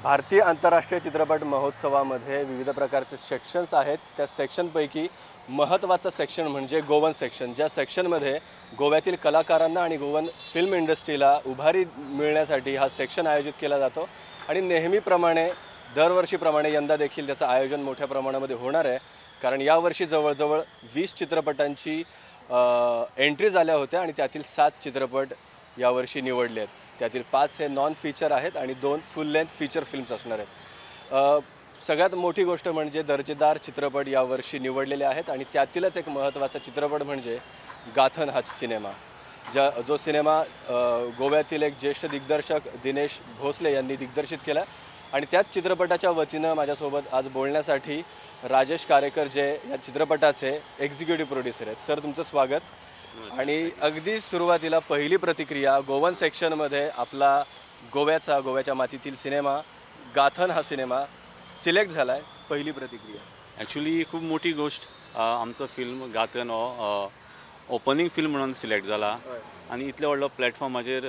भारतीय आंतरराष्ट्रीय चित्रपट महोत्सवामध्ये विविध प्रकारचे सेक्शन्स आहेत। त्या सेक्शनपैकी महत्त्वाचं सेक्शन म्हणजे गोवन सेक्शन, ज्या सेक्शनमध्ये गोव्यातील कलाकारांना आणि गोवन फिल्म इंडस्ट्रीला उभारी मिळण्यासाठी हा सेक्शन आयोजित केला जातो। आणि नेहमीप्रमाणे दरवर्षीप्रमाणे यंदा देखील त्याचं आयोजन मोठ्या प्रमाणामध्ये होणार आहे, कारण यावर्षी जवळजवळ 20 चित्रपटांची एंट्री झाल्या होत्या आणि त्यातील 7 चित्रपट यावर्षी निवडले आहेत। त्यातील 5 हे नॉन फीचर आहेत आणि 2 फुल लेंथ फीचर फिल्म्स असणार आहेत। सगळ्यात मोठी गोष्ट म्हणजे दर्जेदार चित्रपट यावर्षी निवडलेले आहेत आणि त्यातीलच एक महत्त्वाचा चित्रपट म्हणजे गाथन हा सिनेमा, जो सिनेमा गोव्यातील एक ज्येष्ठ दिग्दर्शक दिनेश भोसले यांनी दिग्दर्शित केला। आणि त्याच चित्रपटाच्या वतीनं माझ्यासोबत आज बोलण्यासाठी राजेश कारेकर जे या चित्रपटाचे एक्झिक्युटिव्ह प्रोड्युसर आहेत। सर, तुमचं स्वागत। आणि अगदी सुरुवातीला पहिली प्रतिक्रिया, गोवन सेक्शनमध्ये आपला गोव्याच्या मातीतील सिनेमा गाथन हा सिनेमा सिलेक्ट झाला आहे, पहिली प्रतिक्रिया? ॲक्च्युली खूप मोठी गोष्ट, आमचं फिल्म गाथन हो ओपनिंग फिल्म म्हणून सिलेक्ट जाला आनी इतल्या व्हडलो प्लॅटफॉर्माचेर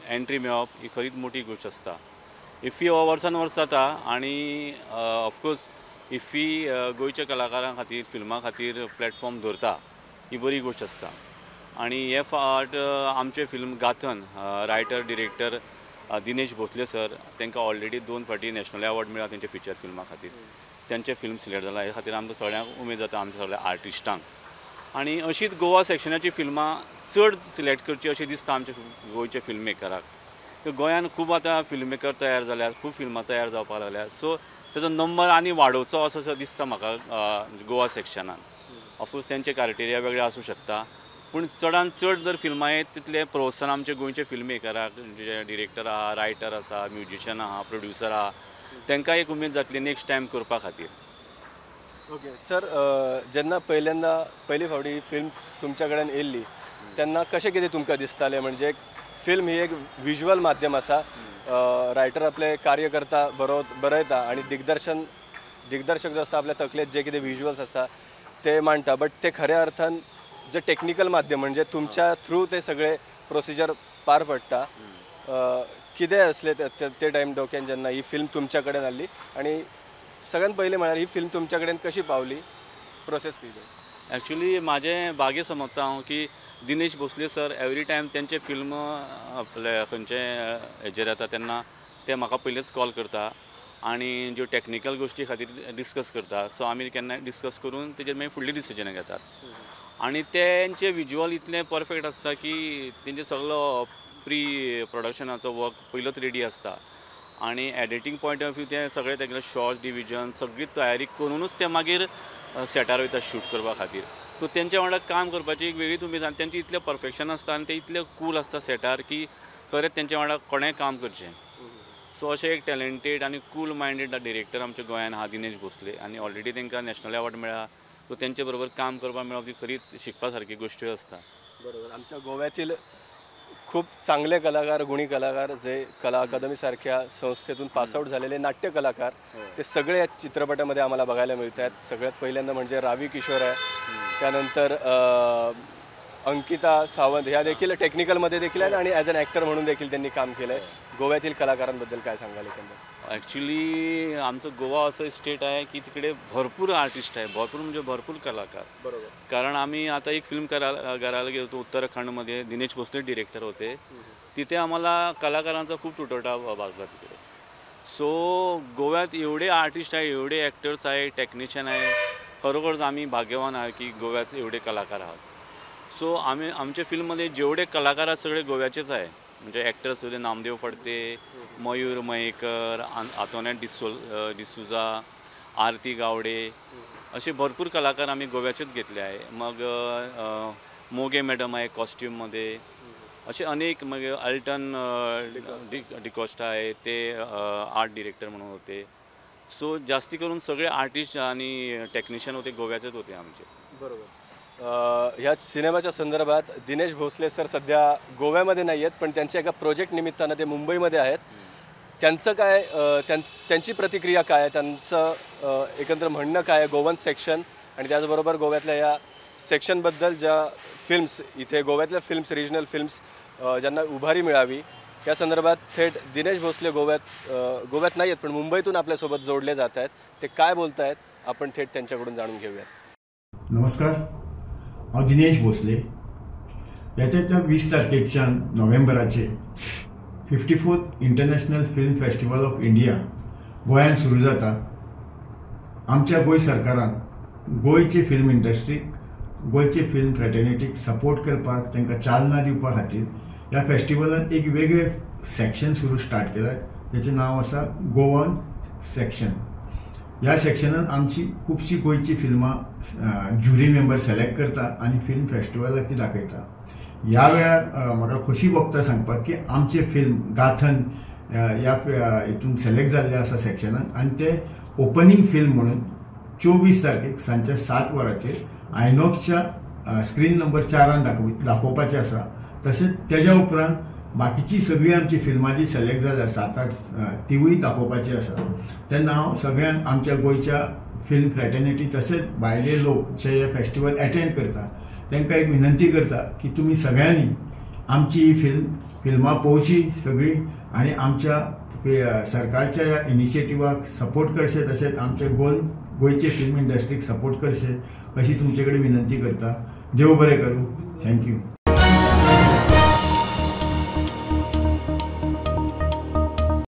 एंट्री मेळप ही खरीच मोठी गोष्ट आसता। इफ्फी हो वर्सान वर्स जाता आनी ऑफकोर्स इफ्फी गोंयच्या कलाकारां खातीर फिल्मां खातीर प्लॅटफॉर्म दवरता ही बरी गोष्ट आसता। आनी हे फावट आमचें film Gathan writer director Dinesh Bhosle sir तांकां ऑलरेडी 2 फावटी नॅशनल अवॉर्ड मेळ्ळा तेंच्या फिचर फिल्मा खातीर, तेंचें फिल्म सिलेक्ट जाला हे खातीर आमकां सगळ्यांक उमेद जाता, आमच्या सगळ्या आर्टिस्टांक। आनी अशीच गोवा सेक्शनाची फिल्मां चड सिलेक्ट करची अशें दिसता आमच्या गोंयच्या फिल्म मेकराक। गोंयान खूब आतां फिल्म मेकर तयार जाल्यार, खूब फिल्मां तयार जावपाक लागल्या, सो तेजो नंबर आनी वाडोवचो असो दिसता म्हाका गोवा सेक्शनान। ऑफकोर्स तेंचे क्रायटेरिया वेगळे आसूं शकता, पूण चडान चड जर फिल्मां येत तितलें प्रोत्साहन आमच्या गोंयच्या फिल्म मेकराक, जे डिरेक्टर आहा, रायटर आसा, म्युजिशियन आहा, प्रोड्युसर आहा, तांकां एक उमेद जातली नेक्स्ट टायम करपा खातीर। ओके सर, जेन्ना पयली फावटी फिल्म तुमच्या कडेन येयल्ली तेन्ना कशें कितें तुमकां दिसतालें? म्हणजे फिल्म ही एक विज्युअल माध्यम आसा, रायटर आपले कार्य करता, बरयता आणि दिग्दर्शक जो आसता आपल्या तकलेंत जे कितें विज्युअल्स आसा ते मांडटा, बट ते खऱ्या अर्थान जे टेक्निकल माध्यम म्हणजे तुमच्या थ्रू ते सगळे प्रोसिजर पार पडटा। कितें आसलें ते टायम डोक्यान जेन्ना ही फिल्म तुमच्या कडेन आसली आणि सगळ्यात पयलीं म्हळ्यार ही फिल्म तुमच्या कडेन कशी पावली, प्रोसेस कितें? ॲक्च्युली म्हाजें भाग्य समजता हांव की Dinesh Bhosle sir every time तेंचे फिल्म आपले खंयचे हेजेर येता तेन्ना ते म्हाका पयलींच कॉल करता आनी ज्यो टॅक्निकल गोश्टी खातीर डिस्कस करता। सो आमी केन्नाय डिस्कस करून तेजेर मागीर फुडली डिसिजनां घेतात आनी तेंचे विज्युअल इतलें परफेक्ट आसता की तेंचे सगळो प्री प्रोडक्शनाचो वर्क पयलोच रेडी आसता आनी एडिटींग पॉयंट ऑफ व्यू ते सगळे तेगेले शॉर्ट डिविजन सगळी तयारी करुनूच ते मागीर सेटार वयता शूट करपा खातीर। सो तेंच्या वांगडा काम करपाची एक वेगळीच उमेद आनी तेंचें इतलें परफेक्शन आसता आनी ते इतले कूल आसता सेटार की खरेंच तेंच्या वांगडा कोणेंय काम करचें। सो अशें एक टॅलेंटेड आनी कूल मायंडेड डिरेक्टर आमच्या गोंयान आहा दिनेश भोसले आनी ऑलरेडी तांकां नॅशनल अवॉर्ड मेळ्ळा, सो तेंचे बरोबर काम करपाक मेळप ही खरीच शिकपा सारकी गोश्टी आसता। बरोबर, आमच्या गोव्यातील खूप चांगले कलाकार, गुणी कलाकार जे कला अकादमीसारख्या संस्थेतून पासआउट झालेले नाट्य कलाकार ते सगळे या चित्रपटामध्ये आम्हाला बघायला मिळत आहेत। सगळ्यात पहिल्यांदा म्हणजे रावी किशोर आहे, त्यानंतर अंकिता सावंत ह्या देखील टेक्निकलमध्ये देखील आहेत आणि ॲज अन ॲक्टर म्हणून देखील त्यांनी काम केलं आहे। गोव्यातील कलाकारांबद्दल काय सांगाल एकंदर? ॲक्च्युली आमचं गोवा असं स्टेट आहे की तिकडे भरपूर आर्टिस्ट आहे, भरपूर म्हणजे भरपूर कलाकार। बरोबर, कारण आम्ही आता एक फिल्म करायला गेलो होतो उत्तराखंडमध्ये, दिनेश भोसले डिरेक्टर होते, तिथे आम्हाला कलाकारांचा खूप तुटवडा भासला तिकडे। सो गोव्यात एवढे आर्टिस्ट आहे, एवढे ॲक्टर्स आहे, टेक्निशियन आहे, खरोखरच आम्ही भाग्यवान आहे की गोव्याचे एवढे कलाकार आहात। सो आम्ही आमच्या फिल्ममध्ये जेवढे कलाकार आहेत सगळे गोव्याचेच आहे, म्हणजे ॲक्टर्स होते नामदेव फडते, मयूर मयेकर, आतोनेट डिसुजा, आरती गावडे, असे भरपूर कलाकार आम्ही गोव्याचेच घेतले आहे। मग मोगे मॅडम आहे कॉस्ट्यूममध्ये, असे अनेक, मग अल्टन डिकॉस्टा आहे ते आर्ट डिरेक्टर म्हणून होते। सो जास्ती करून सगळे आर्टिस्ट आणि टेक्निशियन होते गोव्याचेच होते आमचे। बरोबर, ह्या सिनेमाच्या संदर्भात दिनेश भोसले सर सध्या गोव्यामध्ये नाही आहेत, पण त्यांच्या एका प्रोजेक्ट निमित्तानं ते मुंबईमध्ये आहेत। त्यांचं काय त्यांची प्रतिक्रिया काय आहे, त्यांचं एकंदर म्हणणं काय आहे गोवन सेक्शन आणि त्याचबरोबर गोव्यातल्या या सेक्शनबद्दल, ज्या फिल्म्स इथे गोव्यातल्या फिल्म्स, रिजनल फिल्म्स ज्यांना उभारी मिळावी या संदर्भात थेट दिनेश भोसले गोव्यात नाही आहेत पण मुंबईतून आपल्यासोबत जोडले जात आहेत. ते काय बोलत आहेत आपण थेट त्यांच्याकडून जाणून घेऊयात. नमस्कार, हांव दिनेश भोसले. येत्या 20 तारखेच्यान नोव्हेंबराचेर 54th international film festival of India गोंयांत सुरू जाता. आमच्या गोंय सरकारान गोंयची फिल्म इंडस्ट्रीक, गोंयची फिल्म फ्रेटर्निटीक सपोर्ट करपाक, तांकां चालना दिवपा खातीर ह्या फेस्टिवलान एक वेगळें सेक्शन सुरू स्टार्ट केलां, ताचें नांव आसा गोवन सेक्शन. ह्या सेक्शनान आमची खुबशीं गोंयची फिल्मां ज्युरी मेंबर सिलेक्ट करता आनी फिल्म फेस्टिवलाक ती दाखयता. ह्या वेळार म्हाका खोशी भोगता सांगपाक की आमचें फिल्म गाथन ह्या हितून सिलेक्ट जाल्लें आसा सेक्शनान आनी तें ओपनींग फिल्म म्हणून 24 तारखेक सांजच्या 7 वरांचेर आयनॉक्सच्या स्क्रीन नंबर 4 दाखोवपाचें आसा. तशेंच तेज्या उपरांत बाकीची सगळीं आमची फिल्मां जी सिलेक्ट जाल्या 7-8 तिवूय दाखोवपाची आसा. तेन्ना हांव सगळ्यांक आमच्या गोंयच्या फिल्म फ्रेटर्निटी तशेंच भायले लोक जे हे फेस्टिवल एटेंड करता तांकां एक विनंती करता की तुमी सगळ्यांनी आमची ही फिल्मां पळोवची सगळीं आनी आमच्या सरकारच्या ह्या इनिशिएटिवाक सपोर्ट करचे, तशेंच आमच्या गोंयचे फिल्म इंडस्ट्रीक सपोर्ट करचे अशी तुमचे कडेन विनंती करता. देव बरें करूं. Thank you.